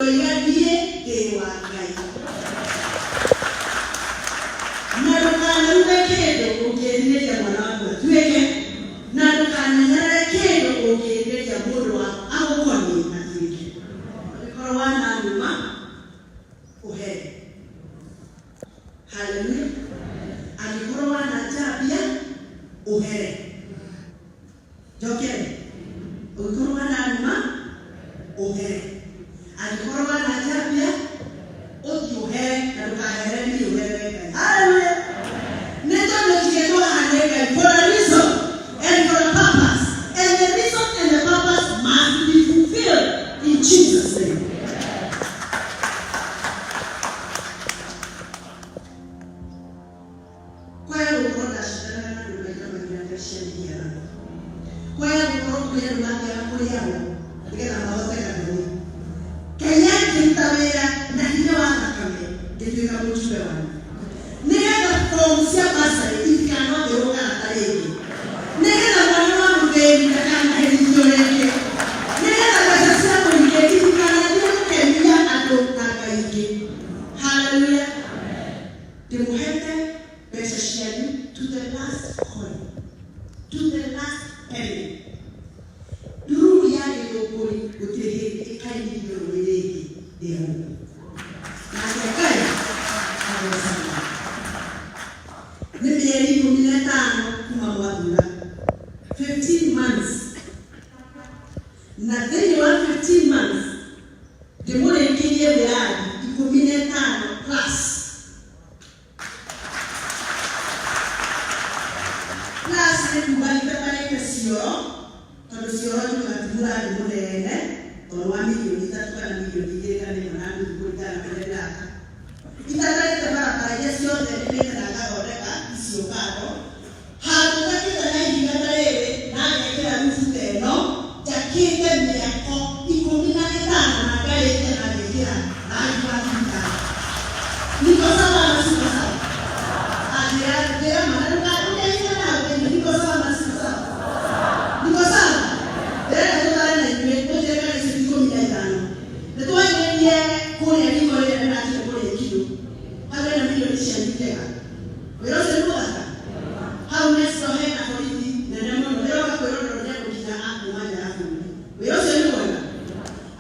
Ndoiga niĩ ndĩ wa Ngai. Na ndũkanarume kĩndũ ũngĩrirĩria mwana waku atuĩke, na ndũkananyarare kĩndũ ũngĩrirĩria mũndũ wa agũkoniĩ atuĩke. Ũngĩkorwo wananuma, ũhere. Haleluya. Angĩkorwo wananjambia, ũhere. Njokere. Ũngĩkorwo wananuma, ũhere. Angĩkorwo wananjambia, ũthiĩ ũhere na ndũkahere niĩ ũherere Ngai. Haleluya. Nĩ tondũ njigĩtwo haha nĩ Ngai for a reason and for a purpose. And the reason and the purpose must be fulfilled in Jesus' name. Kwaya gũkorwo ndacindanaga na andũ maita maingĩ na njĩra cia mĩhianano. Kwaya gũkorwo kũrĩ andũ mathiaga kũrĩagwo nĩgetha mahote gathoni. Ngai akĩruta wĩra na hinya wa thakame ngĩtuĩka mũjumbe wanyu. Nĩgetha form cia bursary itikanongerwo karata rĩngĩ. Nĩgetha mwana wa mũthĩni ndakanaherithio rĩngĩ. Nĩgetha mbeca cia mũingĩ itikanathiĩ gũkenia andũ na ngai ingĩ. Hallelujah. Ndĩmũhete mbeca cianyu to the last coin, to the last penny. Ndururu ya gĩthũngũri gũtirĩ hĩndĩ ĩkainithio rũĩ rĩngĩ ndĩ gũkũ. Nake Ngai agocagwo. Nĩ mĩeri 15 kuma mwathura. 15 months. Na thĩinĩ wa 15 months ndĩmũrĩkĩrie mĩradi 15 plus. Plus nĩ kuga itatarĩte cioro, tondũ cioro njugaga ti mũradi mũnene, tondũ wa mirioni 3 kana mirioni 2 kana 1.5 kũringana na kũrĩa ndĩraka. Itatarĩte barabara iria ciothe nĩmĩte na ngathondeka icio kando. Handũ njakĩte na ihiga ta rĩrĩ na ngekĩra rubu ta ĩno, njakĩte mĩako 15 na ngarĩkia na ngekĩra rangi wa thibitarĩ. Niko sawa ama siko sawa? Ah, njĩra njĩra ma na ndũkehithe na hau thĩinĩ. Niko sawa ama siko sawa? Niko sawa? Ndĩrenda tũtare na inyuĩ mũnjĩre kana icio ti 15. Nĩ twaingĩrire kũrĩa riko rĩrĩa ndĩrakire kũrĩa Ikirũ. Hau hena mirioni cianyu njega. Wĩra ũcio nĩ mũthaka. Hau next door hena borithi nene mũno ĩroka kwĩrorerwo nĩ andũ nginya a kuma nja ya bũrũri. Wĩra ũcio nĩ mwega.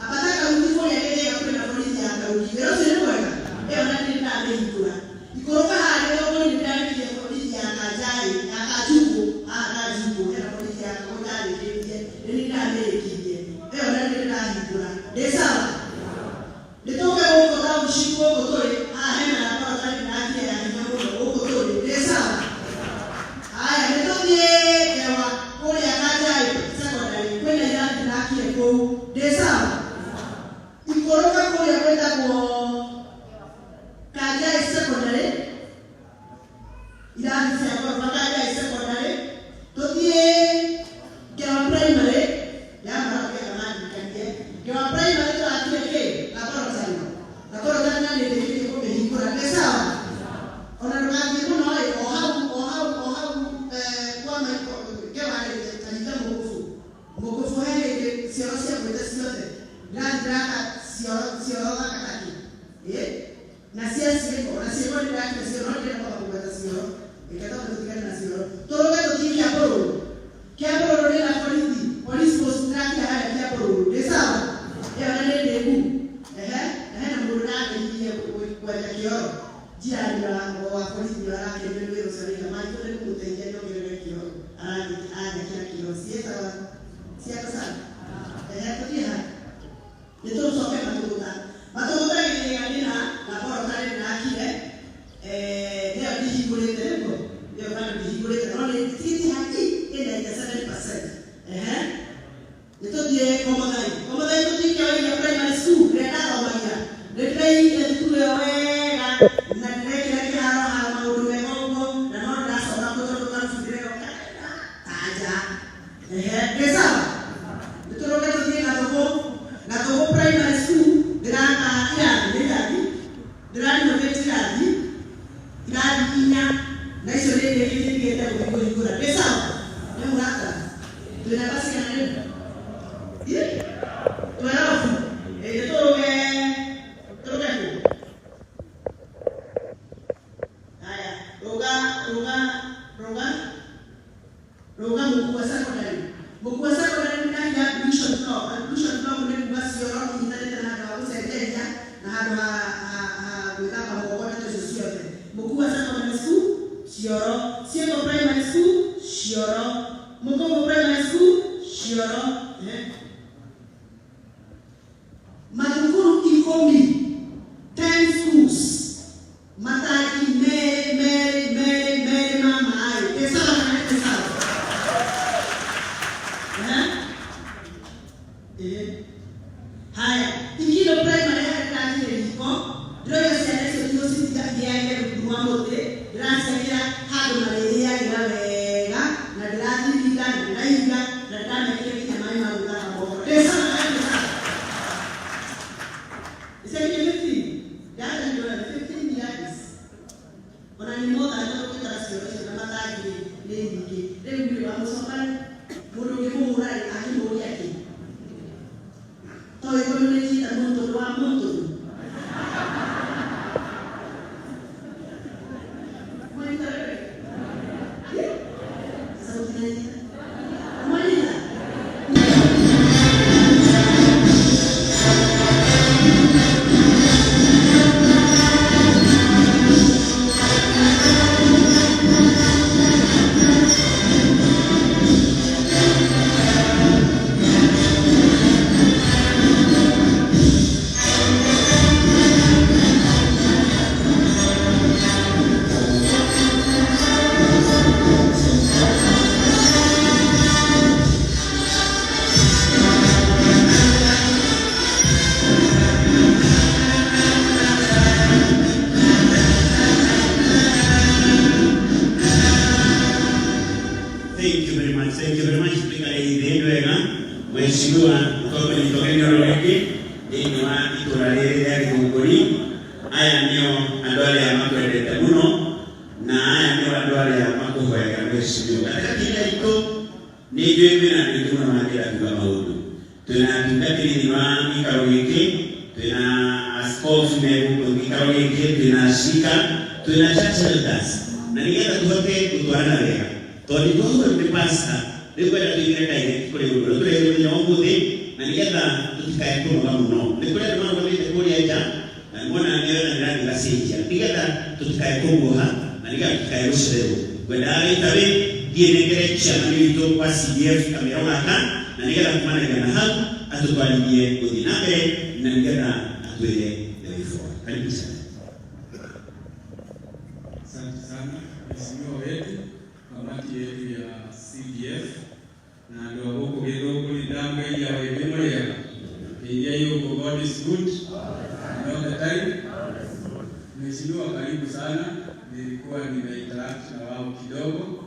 Ambata kaunti kũrĩa Gĩthĩga kwĩna borithi ya kaunti. Wĩra ũcio nĩ mwega. Ĩyo na nĩ ndamĩhingũra. Ikũrũka haha Gĩthũngũri nĩ ndĩrarĩkirie borithi ya Kanjaĩ, ya Kanjukũ, haha Kanjukũ hena borithi ya kũu ndarĩkĩtie, nĩ niĩ ndĩramĩrĩkirie. Ĩyo na nĩ ndĩrahingũra. Ndĩ sawa? Nĩ tũke gũkũ township gũkũ tũrĩ, haha hena laboratory ndĩrakire ya hinya mũno gũkũ tũrĩ. Ndĩ sawa? Haya, nĩ tũthiĩ Ngewa kũrĩa Kanjaĩ secondary kwĩna irathi ndĩrakire kũu. Ndĩ sawa? Ikũrũka kũrĩa gwĩtagwo Kanjaĩ secondary, irathi cia ngoroba Kanjaĩ secondary, tũthiĩ Ngewa primary, ndamara nĩgetha mandirikanie. Ngewa primary tũrakire kĩ? Laboratory. Laboratory na nĩ ndĩkĩtie kũmĩhingũra. Ndĩ sawa? Ona ndũgathiĩ mũno ĩ, o hau, o hau, o hau kwa Michael, Ngewa rĩ, kanyita mũkũbũ. Mũkũbũ he hĩndĩ cioro ciagwĩte ciothe. Ndĩrathiĩ ndĩraka cioro, cioro thaka takĩ. Ĩ? Na cia ciĩko, na ciĩko nĩ ndĩrakire cioro, no ndĩrenda kwamba kũgweta cioro. Reke twambe tũtigane na cioro. Tũrũge tũthiĩ Kĩambũrũrũ. Kĩambũrũrũ ndĩ na borithi, police post ndĩrakire harĩa Kĩambũrũrũ. Ndĩ sawa? Ĩyo na nĩ ndĩku. Ehe, na hena mũndũ ndateithirie kwenja kĩoro. Jirani wa wa borithi ũyũ arakenio nĩ wĩra ũcio araigua maitũ nĩ kũmũteithia nyongerere kĩoro. Aranjakĩra kĩoro. Ciĩtaga ciako sawa? Ehe, tũthiĩ ha? Nĩ tũcoke Matũgũta. Matũgũta gĩthĩga ndĩna laboratory ndĩrakire, ĩyo ndihingũrĩte nĩguo? Ĩyo bado ndihingũrĩte no nĩ tigiti haki ĩ 97%. Ehe. Nĩ tũthiĩ Komothai. Komothai tũthiĩ Kĩoiria Primary School ĩrĩa ndathomagia. Nĩ ndĩraigire thukuru ĩyo wega na ndĩrekĩra kĩharo haro maũndũ mega ũguo na no ndĩracoka kuo tondũ karubu ndĩreoka ta nja. Ehe, ndĩ sawa? Nĩ tũrũge tũthiĩ Gathũgũ. Gathũgũ Primary School ndĩraka Handũ ha gwĩthamba moko na icio ciothe. Mukua Secondary School, Cioro. Ciengo Primary School, Cioro. Mukongo Primary School, Cioro. Eh. Mathukuru 10, 10 schools, matangi merĩ merĩ merĩ merĩ ma maĩ. Nĩ sawa kana nĩ sawa? Eh? Eh. Haya, Ikino Primary harĩa ndĩrakire riko, ndĩroiga ciana icio tigũcitiga irĩagĩre rungu rwa mũtĩ, ndĩraciakĩra handũ marĩrĩagĩra wega, na ndĩrathiringa na ndĩraiga na ndĩramekĩra nginya maĩ ma gwĩthamba moko. Ndĩ sawa kana ndĩ sawa? Ĩciakinya 15? Ndĩratangĩona nĩ 15 yards. Ona nĩ motha tondũ gwĩtara cioro icio na matangi nĩ nyingĩ. Rĩu rĩ, wamũcoka rĩ, mũndũ ũngĩmũhũra rĩ, angĩmũria kĩ? Toĩ community ta mũntũ wa mũntũ. Mwanyita wewe? Sasa ukinanyita. Mwanyita? Thank you very much. Thank you very much. Tuikare ithĩ wega. Mheshimiwa Mũtongoria Togeni oro rĩngĩ thĩinĩ wa itũra rĩrĩ rĩa Gĩthũngũri. Aya nĩo andũ arĩa makwendete mũno na aya nĩo andũ arĩa makũhoyaga, mheshimiwa. Gatagatĩ-inĩ gaitũ nĩ njũĩ kwĩna andũ aingĩ mũno mangĩenda kuga maũndũ. Twĩna atungatĩri thĩinĩ wa gĩikaro gĩkĩ, twĩna askofu me gũkũ gĩikaro gĩkĩ, twĩna acirika, twĩna church elders, na nĩgetha tũhote gũtwarana wega tondũ twahũrwo nĩ pastor rĩu kwenda tũingĩre direct kũrĩ ũndũ ũrĩa tũrehe mũthenya wa ũmũthĩ, na nĩgetha tũtikae kũnoga mũno. Nĩ kũrĩ andũ marũgamĩte kũrĩa nja na nĩmona mĩoyo na nĩrathiĩ gacenjia, nĩgetha tũtikae kũguoha na nĩgetha tũtikae gũcererwo. Ngwendaga gĩtarĩ thiĩ nengere chairman witũ wa CDF kamero gaka, na nĩgetha kumanagia na hau atũtwarithie gũthiĩ na mbere na nĩgetha atwĩre the way forward. Karibu sana. Asante sana, mheshimiwa wetu, kamati yetu ya CDF na andũ a gũkũ Gĩthũngũri, ndamũgeithia wĩthĩ mũrĩega iria yũguo. God is good and all the time. Mheshimiwa, karibu sana. Nilikuwa nimeinteract na wao kidogo,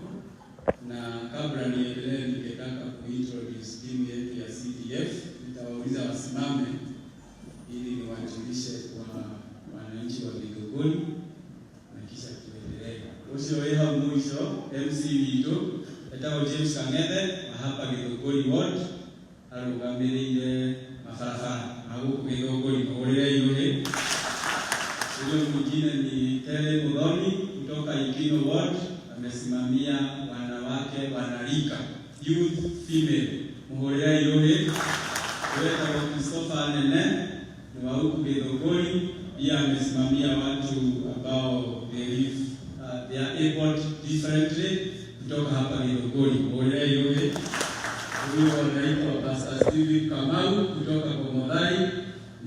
na kabla niendelee, ningetaka kuintroduce timu yetu ya CDF. Nitawauliza wasimame ili niwajulishe kwa wananchi wa Githunguri na kisha tuendelee. Ũcio wĩ hau mũico, MC witũ etagwo James Kang'ethe wa hapa Githunguri Ward, arũgamĩrĩire mabarabara ma gũkũ Githunguri. Mũhũrĩre irũhĩ. Huyo mwingine ni Terry Muthoni kutoka Ikino Ward, amesimamia wanawake wanarika, youth female. Mũhũrĩre irũhĩ. Huyo Christopher Nene ni wa huku Githunguri, pia amesimamia watu ambao they live, they are abled differently kutoka hapa Githunguri. Mũhũrĩre irũhĩ. Huyo anaitwa Pastor Stephen Kamau kutoka Komothai,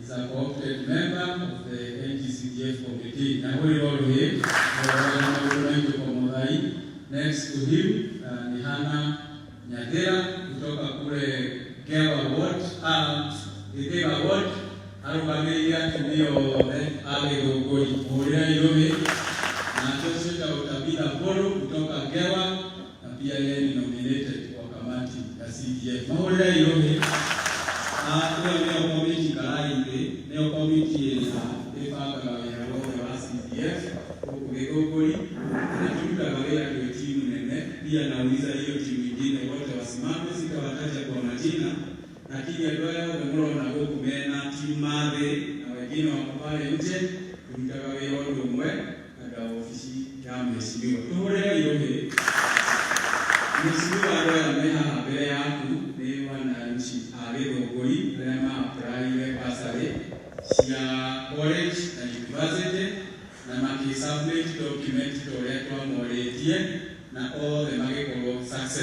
is a co-opted member of the NGCDF committee. Na huyo rũhĩ maũndũ maitũ Komothai. Next to him ni Hana Nyathera kutoka kule Gewa Ward, Githiga Ward, arũgamĩrĩire atumia othe a Gĩthũngũri. Mũhũrĩre irũhĩ. Na ũcio wĩtagwo Tabitha Mbũrũ kutoka Gewa, na pia yeye ni nominated kwa kamati ya CDF. Mahũrĩre irũhĩ. Ĩyo nĩyo komiti Karaithĩ, nĩyo komiti ĩrĩa ĩbangaga wĩra wothe wa CDF gũkũ Gĩthũngũri, na tũrutaga wĩra twĩ timu nene. Pia nauliza hiyo timu ingine wote wasimame, sitawataja kwa majina, lakini andũ aya othe mũrona gũkũ mena timu mathĩ na wengine wako pale nje, tũrutaga wĩra ũndũ ũmwe na obici ya mheshimiwa. Tũhũrĩre irũhĩ. Mheshimiwa, andũ aya me haha mbere yaku nĩ wananchi a Gĩthũngũri arĩa ma-applyire bursary. Cia college na university na makĩ submit document ta ũrĩa twamorĩtie na othe magĩkorwo success.